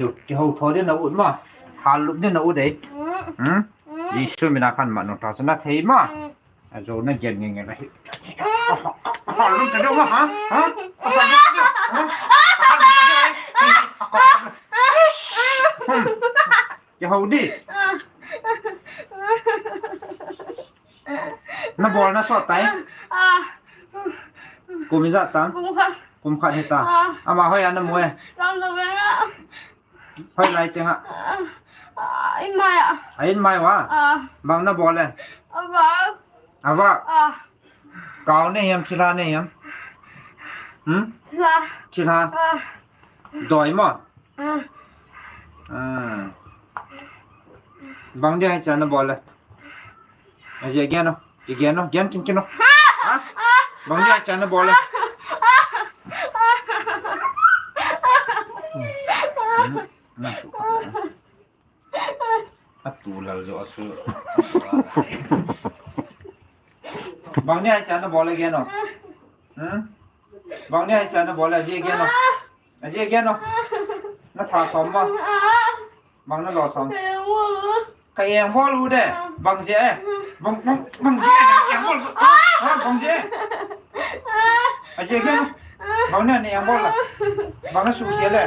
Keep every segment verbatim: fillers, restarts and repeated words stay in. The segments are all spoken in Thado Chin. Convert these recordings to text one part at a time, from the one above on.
Kihou tho din na ut ma. Hal lup din na ut ei. Hmm? Jesu mina khan ma nung ta chu na thei ma. A jo na gen nge nge la hi. Hal lup ta jo ma ha? Ha? Hal lup ta jo. Ha? Hal lup ta jo. Hmm. Kihou di. Na bol na sot tai. Ah. Kum ijat tam? Kum khat. Kum khat hita. Ah. Ama hoi a na mu e? Lamjong veng a. Hoi lai teng a? Ah, ah, in mai a. A in mai uva? Ah. Bang na bol e? Avak. Avak? Ah. Kao ne hiam, thilha ne hiam? Hmm? Thilha. Thilha. Ah. Doi mo? Ah. Ah. Bang dia hiche a na bol e? Ajeh gen o. I gen o. Gen kin kin o. Ha? Bang dia hiche a na bol e? Hmm. Na su ka. Atu lal jo asu. Bang dia hiche a na bol e, gen o. Hmm? Bang dia hiche a na bol e, ajeh gen o. Ajeh gen o. Na tha som ba? Bang na lo som? Ka eng bol u de. Bang jeh e? Bang, bang, bang jeh e na eng bol? Ha, bang jeh e? Ajeh gen o. Bang na na eng bol la? Bang na su khel e?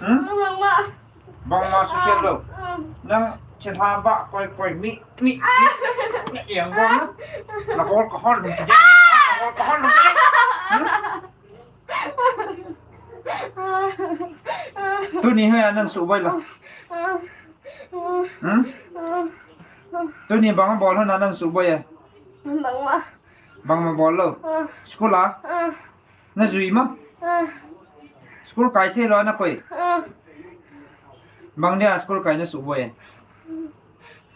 Hmm? Bang ma su khel lou. Nang thilha ba koi koi mi, mi, mi. Na eng bol na? Na bol ka hol lung ti de. Na bol ka hol lung ti de. Hmm? Tuni hoi a nan suboi la? Hmm? Tuni bang bol hon a nan suboi e? Bang ma. Bang ma bol lou. Ah. School a? Ah. Na jui ma? Ah. School kai thei lou na koi? Ah. Bang dia school kai na suboi e?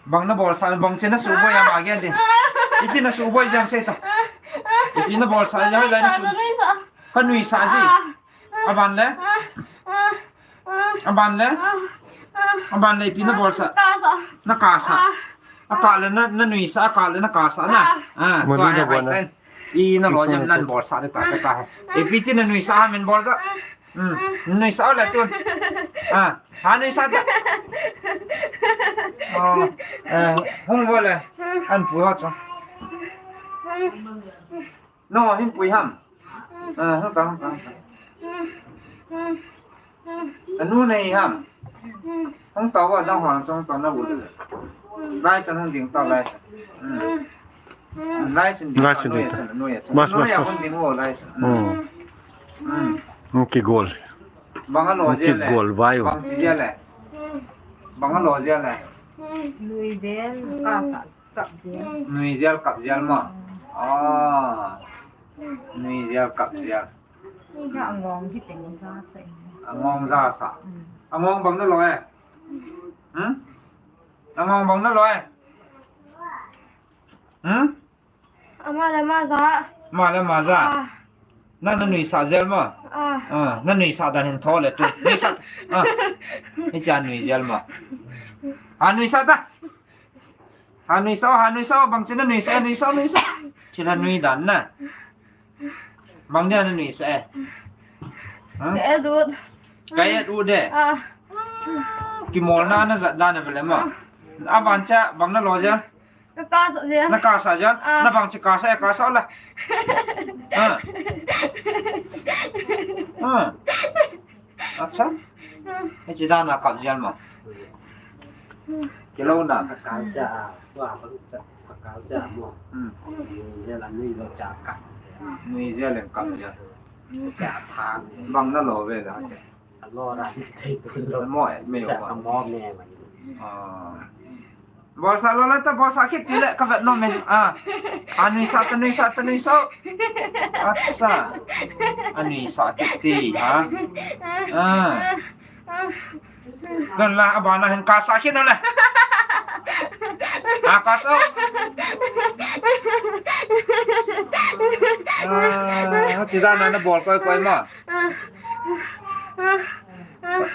Bang na bolsa, bang che na suboi ama gen di. Iti na suboi jeng sei ta. Iti na bolsa jeng lai na su. Ka nuisah ji. Aban le? Aban le? Aban le ipi na bolsa? Na kasa. Akah le na, na nuisah, akah le na kasa na. Ah, tua hi na bol na. I na lo jeng nan bolsa de ta sa ka he. Ipi ti na nuisah ha min bol da. Hmm, nuisah le tun. Ah, ha nuisah ta. Oh, eh, hung bol le. An pu ho chu. No, hin pui ham. Ah, hung ta, hung ta, hung ta. Anu nei ham. Hung ta wa dang hong chong ta na bu. Lai chan hung ding ta lai. Hmm. Lai sin ding. Lai sin ding. Mas, mas, mas. Lai sin. Hmm. Hmm. Kigol. Bang a lo je le. Kigol vai. Bang chi je le. Bang a lo je le. Nui je, ka sa, kap je. Nui je, kap je ma. Ah. Nui je, kap je. Ka ngong hi teng za sa. Angong za sa. Hmm. Angong bang na lo e. Hmm? Angong bang na lo e. Hmm? Ama le ama ja. Ama le ama ja. Ah. Na, na nuisah jel ma? Ah. Ah, na nuisah dan hin tho le tu. Nuisah. Ah. Hiche a nui jel ma? Ha nuisah ta. Ha nuisah, ha nuisah, bang chi na nuisah, nuisah, nuisah. Chi la nui dan na. Bang dia na nuisah e? Ha? Ka et ut. Ka et ut de. Ah. Kimolna na jat dan a vele ma? Ah. Aban cha, bang na lo jel? Ka kasa jel. Na kasa jel? Ah. Na bang chi kasa e, kasa la. Ha. Ha. Acha. Hiche dan a kap jel ma? Kilou na. Ka kasa, wa bang cha, ka kasa mo. Hmm. Nui jel a nui jo cha kap jel. Nui jel in kap jel. Cha thang jel. Bang na lo ve da che. Alo ra ni thei tu lo. Mo e, me o. Amo me ma. Ah. Bolsah lo le ta, bolsah kit ti le ka vet nom e. Ah. A nuisah ta, nuisah ta, nuisah. Acha. A nuisah kit ti, ha? Ah. Don la, abana hin kasa kit na le. Ah, kasa. Ah, chi dan a na bol koi koi ma?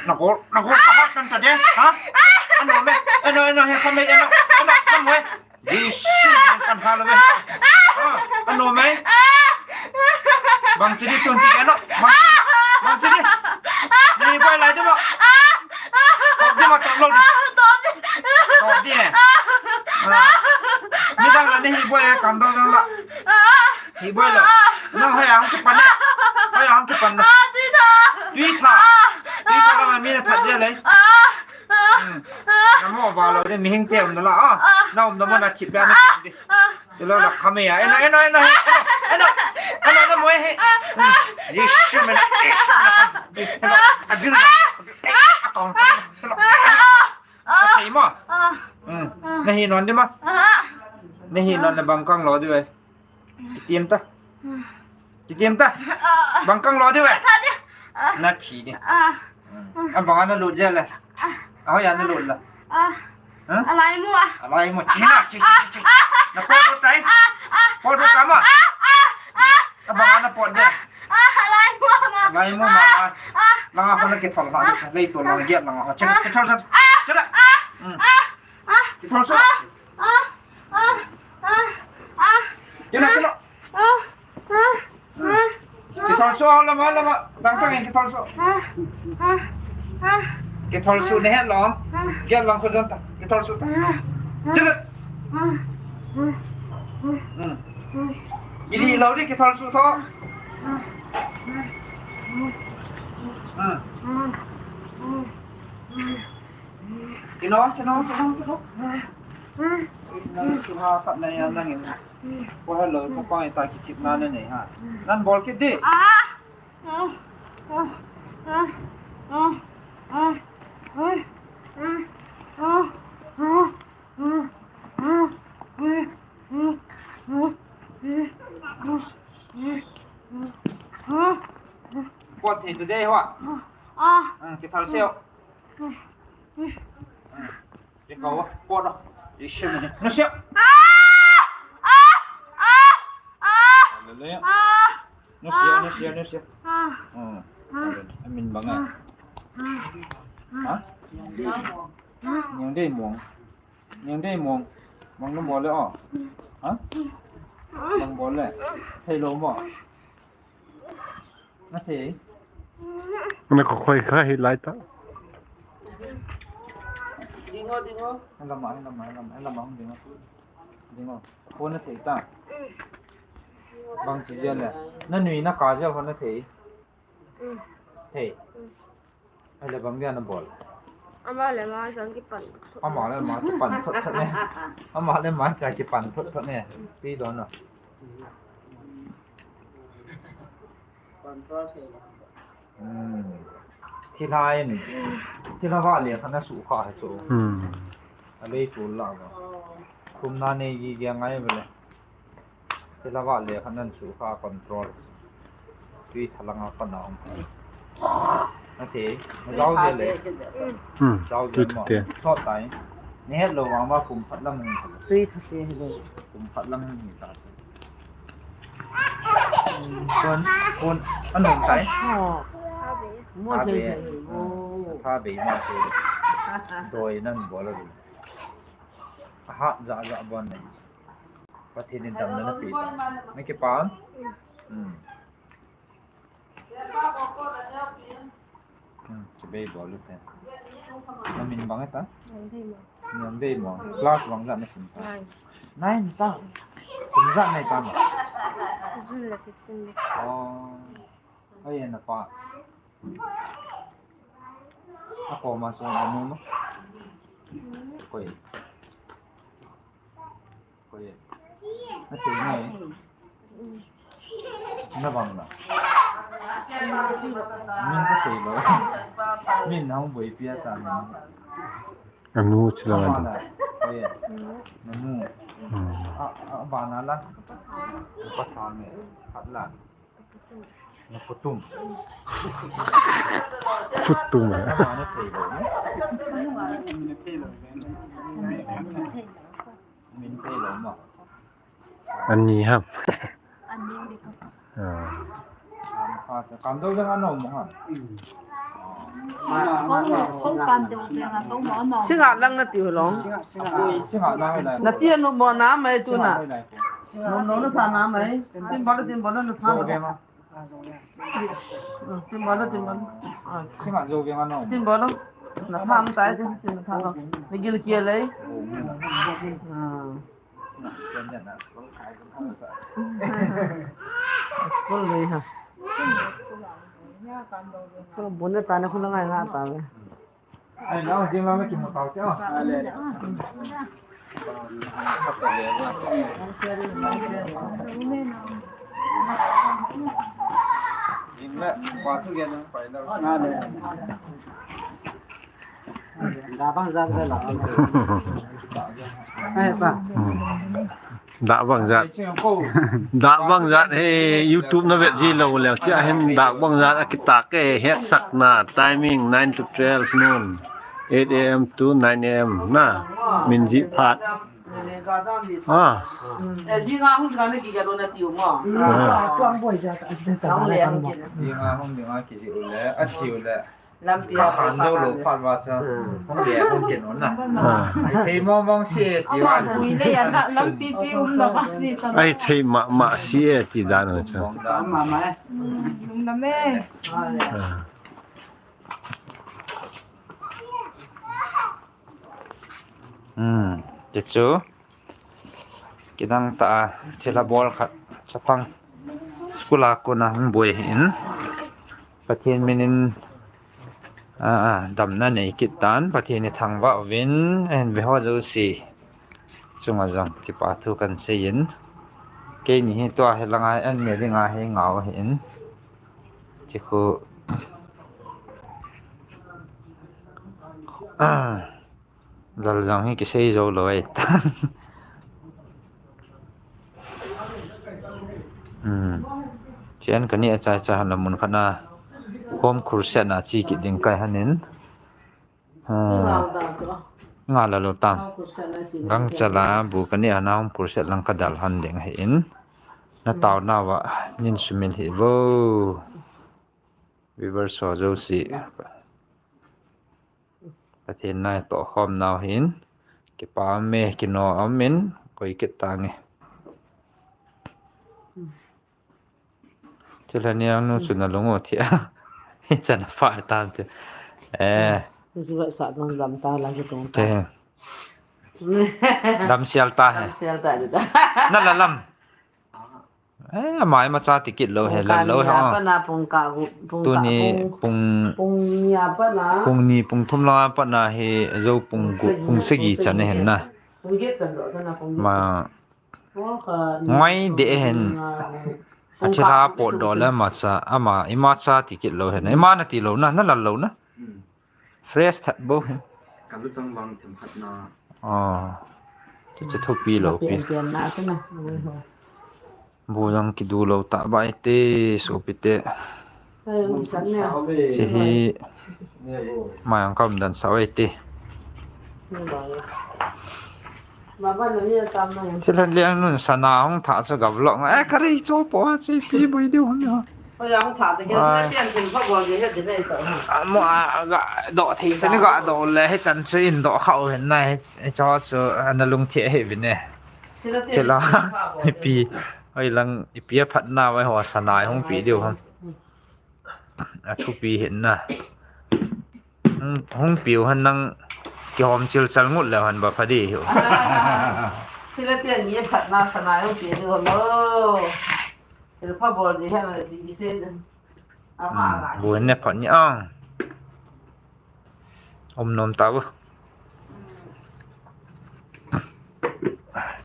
Na gol, na gol ka hot kan ta de, ha? Ano me, ano, ano, he, kame, ano, ano, ano me. Jesu, kan hal me. Ha, ano me. Bang chi di tun ti ano, bang chi di, bang chi di. Ni bai lai de mo. Lo di. To di. Ah. Midang la nahi boi e, kam dong dong la. Hi boi lo. Nang hoi ang kipan e. Hoi ang kipan e. Tui tha. Tui tha la mi na that je le. Hmm. Na mo ba lo de, mihing te um na la. Ah. Na um na mo na chip ya na chip di. Hello, la, come here. Hello, hello, hello, hello, hello, hello, hello, hello, hello. Yes, sure, man. Yes, sure, man. Hello, I do that. Hello. Hello. Nahi non di ma. Nahi non na bang kang lo di ve. Kitim ta. Kitim ta. Bang kang lo di ve. Nathi di. Abang ana lut je le. Ahoiya nalut la? Alai mo a. Alai mo. Chi na, chi, chi, chi, chi. Na pot tai. Pot tai ma. Abang ana pot de. Alai mo ma. Alai mo ma. Langa ho na kithol ha. Lei to langa get langa ho. Chi, kithol sa. Chi na. Kithol sa. Kithol sa. Kithol sa, lama, lama. Dang tang kithol sa. Kithol sa ne he lo. Gel lang ko jon ta. Kithol sa ta. Chila. Ili lo di kithol sa tho. Kino, kino, kino, kino. Nang kiha khat na ya nang in. Ko hello, sa pang ita kichip na na nei ha. Nan bol kit di. Ah! Pot thei today ho. Ah. Kithol seo. Ikaw, pot. Isip mo. Nusia. Ah! Ah! Ah! Ah! Hallelujah. Ah! Nusia, ah, nusia, nusia. Ah! Hmm. Ah! Amen banga. Ah! Ha? Niang dei mong. Niang dei mong. Mong na mo le o. Ha? Mong mo le. Thei lo mo. Na thei. Na ko khoi kha hi lai ta. Dingo, dingo. Lama, lama, lama, lama, dingo. Dingo. Ko na thei ta. Bang chi je le. Na nui na ka je ho na thei. Thei. Ai le bang dia na bol. Ama le ama cha kipan thot. Ama le ama kipan thot thot ne. Ama le ama cha kipan thot thot ne. Pi don na. Control thei. Hmm. Thilha in. Thilha va le kha na su kha he chu. Hmm. A lei tu la ba. Kum na nei gi gi ngai ba le. Thilha va le kha nan su kha control. Tui thalang a kona um. Na thei, na zau de le. Hmm. Zau de mo. Tui thate. Sot tai. Ni het lo vang va kum phat lam ni. Tui thate hi lo. Kum phat lam ni ta. Kon, kon, an hom tai. Mo thei thei. Tha be ma thei. Doi nan bol a. Ha, ja, ja, bon nei. Pathen in damna na pe ta. Na kipan? Hmm. Hmm, chibai bol u te. Na min bang ta? Niang dei mo. Class bang jat na sim ta? Nine. Nine ta. Kum jat nei ta mo? June le fifteen le. Oh. Ai na pa. A ko ma so na mo mo. Koi. Koi. Na thei nai. Na bang na. Min ka thei lo. Min na hung boi pia ta min. Anu chila. Ama na. Koi. Na nu. Hmm. A, a ba na la. Pa sa me. Khat la. Na kutum. Kutum, eh. Ama na thei lo, ne? Min thei lo ma. Ani ham. Ah. Kam dou jang ano mo ha. Singa lang na tiu long. Singa lang lai. Na ti anu mo na mai tu na. No, no, na sa na mai. Tin bol, tin bol, na tha. Tin bol, tin bol. Ah. Singa jo ge nga no. Tin bol. Na tham tai, na tham. Na gil kia lei. Ah. School lei ha. School bun na ta na khun na ngai nga ta ve. Ai, nao, jing ma me ki mo tao te, oh. Jing le, pa thu ge na, pa le. Da bang jat le la. Eh, pa. Hmm. Da bang jat. Da bang jat he YouTube na vet ji lou le. Chia hin da bang jat a kitak e, hetsakna timing nine to twelve noon, eight A M to nine A M na. Min ji phat. Ah. Eh, ji nga hung ka na ki ga lo na si u mo. Ah. Tuang boi ja ka. Ji nga hung, ji nga ki ji u le, a si u le. Lampi a khan deuh lou phat uva chu. Hmm. Hung le, hung ken un na. Ah. Ai thei mong mong si e ti uva. Ama pui le ya na lampi pi um na ba si ta. Ai thei mama si e ti dan u chu. Mong dan. Mama e. Hmm, lungdam e. Ah. Hmm, ti chu. Kidang tah a, thilha bol khat chapang school a kona hung boi ahin, Pathen min in, a, a, damna nei kit tan, Pathen ithangvah uvin, ahin ve ho jouse chunga jong kipa thu kan sei in, keini hi tua hi langa hi an me dinga hi ngau ahin, ti khu, a, Lal jong hi kisei jou lou ahi tan. Hmm. Chen kani a chai chai han la mun khat na home crusade na chi kit ding kai hanin. Ha. Nga la lou tam. Gang chala bu kani a na home crusade lang ka dal han ding ahin. Na tao na va nin sumil hi vo. Viewers ho jouse. Pathen na toh khom nau hin, kipa um e, kino um in, koi kit tange. Thilha niang nu chu na lung u thia. Hichan a pha tan chu. Eh. Ni chu sa dang lam ta la ki tong ta. Te. Lam sial ta he. Lam sial ta di ta. Na la lam. Eh, ama imacha ti kit lou he, lal lou he, oh. Tuni pung, pung ni, pung thum langa pat na hi jou pung gup, pung sagi chan ahin na. Ma, ngai de ahin. A thilha potdoh le imacha, ama imacha ti kit lou he na. Ima na ti lou na, na lal lou na. Fresh that bou hi. Ka luchang vang themkhat na. Ah. Chu chu thupi lou pi. Pian pian na chu na. Bu jong kidu lou ta bai te sopi te. Ai, um, chan ne. Chi hi. Mai ang kam dan sa bai te. Baba, na ni a tam na. Thilha liang nun sana hung tha chu ka vlog. Eh, ka rei cho po a chi pi boi diu hung. Oi, hung tha te ke, ai. Tian tin pha bol ke he de nei sa. A mo a, a ga do thei chan ga do le he chan chu in do khau hen na he, he cho chu ana lung thia he vin e. Thilha ipi, oi lang ipi a phat na vai ho sana hung pi diu ham. A thupi hen na. Hung, hung piu han nang kihom chil chal ngut leu han ba pha di hiu. Ah, thilha tian mi phat na sana hung pi diu ham lo. Thilha pha bol di hen di se. Ama, hmm, la. Bu ne phat ni ang. Om nom ta bu.